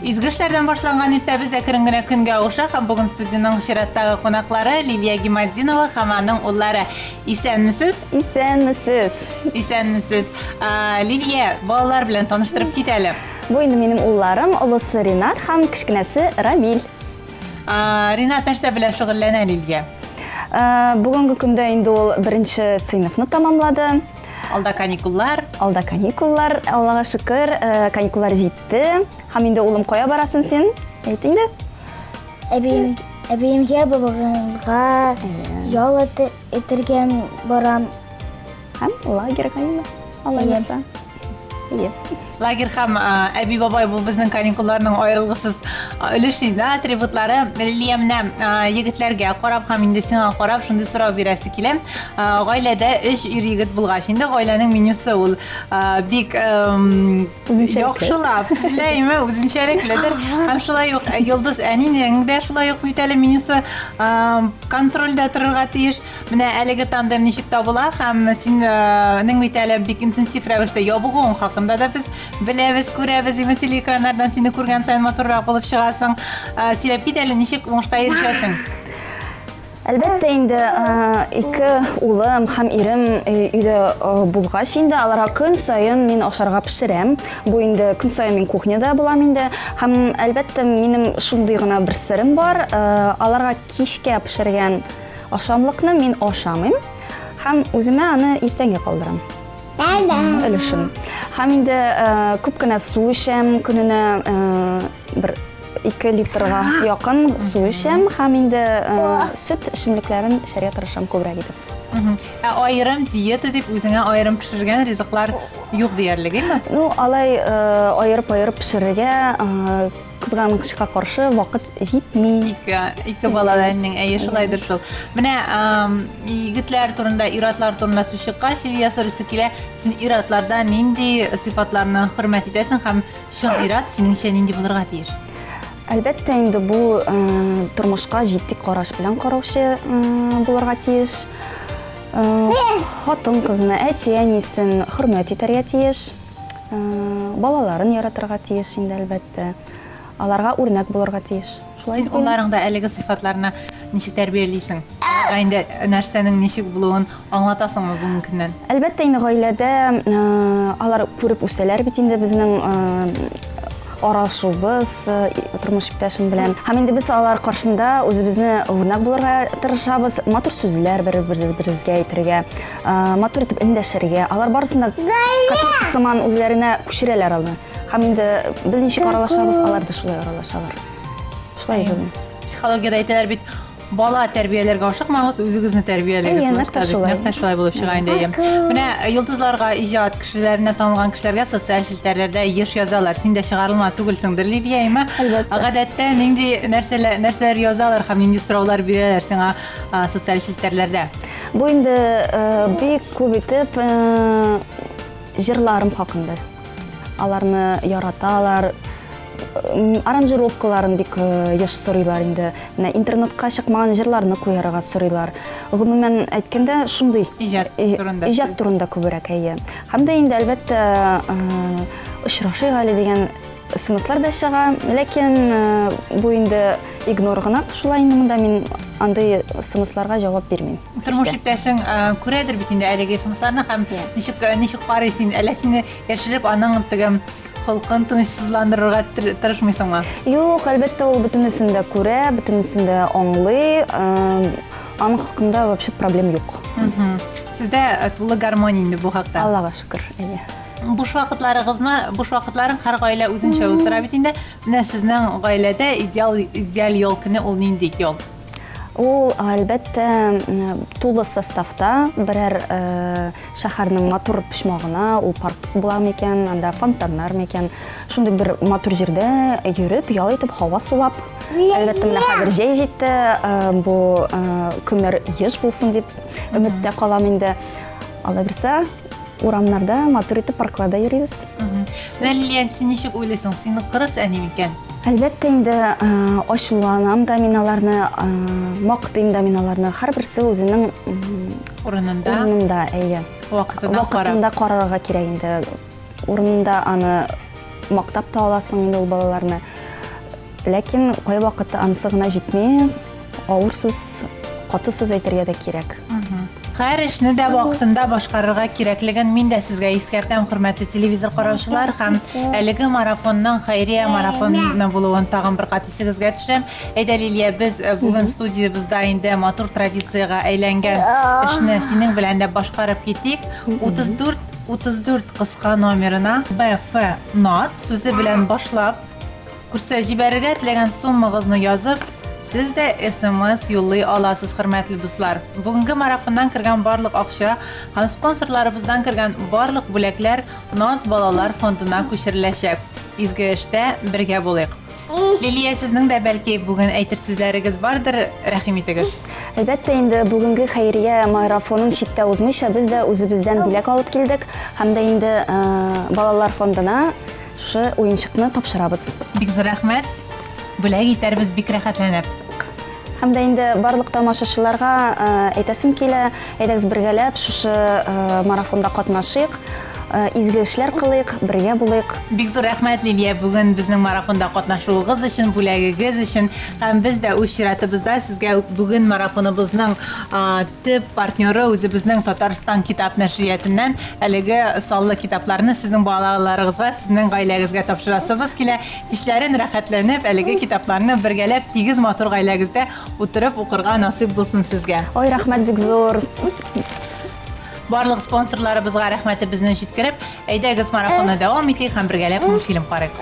Изге эшләрдән башланган иртәбез әкрен генә көнгә авыша һәм бүген студиянең чираттагы кунаклары Лилия Гиматдинова һәм аның уллары. Исәнмесез? Исәнмесез. Исәнмесез. Лилия, балалар белән таныштырып кит әле. Бу инде минем улларым, олысы Ринат һәм кечкенәсе Рамиль. Ринат нәрсә белән шөгыльләнә, Лилия? Бүгенге көндә инде ул беренче сыйныфны тамамлады. Алда каникуллар. Алда каникуллар, Аллага шөкер, каникуллар җитте. Һәм инде улым, кая барасың син? Әйт инде. Әбием, әбиемгә, бабагымга ял итергә барам. Һәм лагерьга инде, алай булса. Әйе. Лагерь һәм әби бабай бу безнең каникулларның аерылгысыз өлеше инде, атрибутлары. Лилия, менә егетләргә карап һәм инде сиңа карап шундый сорау бирәсе килә. Гаиләдә өч ир егет булгач, инде гаиләнең менюсы ул бик яхшылап төзелә, үзенчәлекледер. Һәм шулай ук Йолдыз әнинең дә шулай ук бит әле менюсы контрольдә торырга тиеш. Менә әлеге тандем ничек табыла һәм синең бит әле бик интенсив рәвештә ябыгуың хакында да без беләбез, күрәбез, име телеэкраннардан сине күргән саен матуррак булып чыгасың. Сөйләп кит әле, ничек уңышка ирешәсең? Әлбәттә инде, ике улым һәм ирем өйдә булгач инде, аларга көн саен мин ашарга пешерәм. Бу инде көн саен мин кухняда булам инде. Һәм әлбәттә минем шундый гына бер серем бар, аларга кичкә пешергән Ашамлыкны мин ашамыйм һәм үземә аны иртәнгә калдырам. Өлешен. Һәм инде э, күп кенә су эчәм, көненә э, бер 2 литрга якын су эчәм һәм инде э, сөт эчемлекләрен эчәргә тырышам күбрәк итеп. Ә аерым диета дип үзеңә аерым пешергән ризыклар юк диярлек, әйме? Ну, алай аерып-аерып пешерергә Кызганычка каршы, вакыт җитми. Ике, ике балалы әнинең, әйе, шулайдыр шул. Менә егетләр турында, ир-атлар турында сүз чыккач, Лилия сорыйсы килә, син ир-атларда нинди сыйфатларны хөрмәт итәсең һәм чын ир-ат синеңчә нинди булырга тиеш? Әлбәттә инде бу тормышка җитди караш белән караучы булырга тиеш. Хатын-кызны, әти-әнисен хөрмәт итәргә тиеш. Балаларын яратырга тиеш инде, әлбәттә. Аларга үрнәк булырга тиеш. Шулай Син улларыңда әлеге сыйфатларны ничек тәрбиялисең? Аларга инде нәрсәнең ничек булуын аңлатасыңмы бүгенге көннән? Әлбәттә, инде гаиләдә алар күреп үсәләр бит инде безнең аралашуыбыз тормыш иптәшем белән. Һәм инде без алар каршында үзебезне үрнәк булырга тырышабыз, матур сүзләр бер-беребезгә әйтергә, матур итеп эндәшергә. Алар барысын да копилка сыман үзләренә күчерәләр аны. Һәм инде без ничек аралашабыз, алар да шулай аралашалар. Шулай булмый. Психологиядә әйтәләр бит, бала тәрбияләргә ашыкмагыз, үзегезне тәрбияләгез. Әйе, нәкъ тә шулай. Нәкъ тә шулай булып чыга инде. Әйе. Менә йолдызларга, иҗат кешеләренә танылган кешеләргә социаль челтәрләрдә еш язалар. Син дә чыгарылма түгелсеңдер, Лилия, әйме? Әлбәттә. Гадәттә нинди нәрсәләр, нәрсәләр язалар һәм нинди сораулар бирәләр сиңа социаль челтәрләрдә? Бу инде бик күп итеп җырларым хакында. Аларны яраталар, аранжировкаларын бик еш сорыйлар инде. Менә интернетка чыкмаган җырларны куярга сорыйлар. Гомумән әйткәндә, шундый иҗат турында. Иҗат турында күбрәк, әйе. Һәм дә инде, әлбәттә, очрашыйк әле дигән смслар да чыга, ләкин бу инде игнор гына кушыла инде монда, мин андый смсларга җавап бирмим. Тормыш иптәшең күрәдер бит инде әлеге смсларны һәм ничек ничек карый син, әллә сине яшереп аның теге холкын тынычсызландырырга тырышмыйсыңмы? Юк, әлбәттә, ул бөтенесен дә күрә, бөтенесен дә аңлый. Аның хакында вообще проблем юк. Сездә тулы гармония инде бу хакта. Аллага шөкер, әйе. Буш вакытларыгызны, буш вакытларын һәр гаилә үзенчә уздыра бит инде. Менә сезнең гаиләдә идеал идеаль ял көне ул нинди ял? Ул, әлбәттә, тулы составта берәр шәһәрнең матур почмагына, ул парк була микән, анда фонтаннар микән, шундый бер матур җирдә йөреп, ял итеп, һава сулап. Әлбәттә, менә хәзер җәй җитте, бу көннәр еш булсын дип өметтә калам инде. Алла бирсә, Урамнарда, матур итеп паркларда йөрибез. Менә, Лилия, син ничек уйлыйсың, син кырыс әни микән? Әлбәттә инде, ачуланам да мин аларны, мактыйм да мин аларны. Һәрберсе үзенең урынында. Урынында, әйе. Вакытына карап. Вакытында карарга кирәк инде. Урынында аны мактап та аласың инде ул балаларны. Ләкин кайвакытта анысы гына җитми, авыр сүз, каты сүз әйтергә дә кирәк. Һәр эшне дә вакытында башкарырга кирәклеген мин дә сезгә искәртәм, хөрмәтле телевизор караучылар, һәм әлеге марафонның хәйрия марафоны булуын тагын бер кат исегезгә төшерәм. Әйдә, Лилия, без э, бүген студиябездә инде матур традициягә әйләнгән эшне синең белән дә башкарып китик. 34 34 кыска номерына БФ НАС сүзе белән башлап Күрсә, җибәрергә теләгән суммагызны язып, сез дә смс юллый аласыз, хөрмәтле дуслар. Бүгенге марафоннан кергән барлык акча һәм спонсорларыбыздан кергән барлык бүләкләр Наз балалар фондына күчереләчәк. Изге эштә бергә булыйк. Лилия, сезнең дә бәлки бүген әйтер сүзләрегез бардыр, рәхим итегез. Әлбәттә инде, бүгенге хәйрия марафонын читтә узмыйча, без дә үзебездән бүләк алып килдек һәм дә инде балалар фондына Шушы уенчыкны тапшырабыз. Бик зур рәхмәт. Бүләк итәрбез бик рәхәтләнеп. Һәм дә инде барлык тамашачыларга э, әйтәсем килә, әйдәгез бергәләп шушы э, марафонда катнашыйк, э, изге эшләр кылыйк, бергә булыйк. Бик зур рәхмәт, Лилия, бүген безнең марафонда катнашуыгыз өчен, бүләгегез өчен. Һәм без дә үз чиратыбызда сезгә бүген марафоныбызның Төп партнеры үзебезнең Татарстан китап нәшриятыннан әлеге саллы китапларны сезнең балаларыгызга, сезнең гаиләгезгә тапшырасыбыз килә. Кичләрен рәхәтләнеп, әлеге китапларны бергәләп тигез матур гаиләгездә утырып укырга насыйп булсын сезгә. Ой, рәхмәт бик зур. Барлык спонсорларыбызга рәхмәтебезне җиткереп, әйдәгез марафонны дәвам итик һәм бергәләп мультфильм карыйк.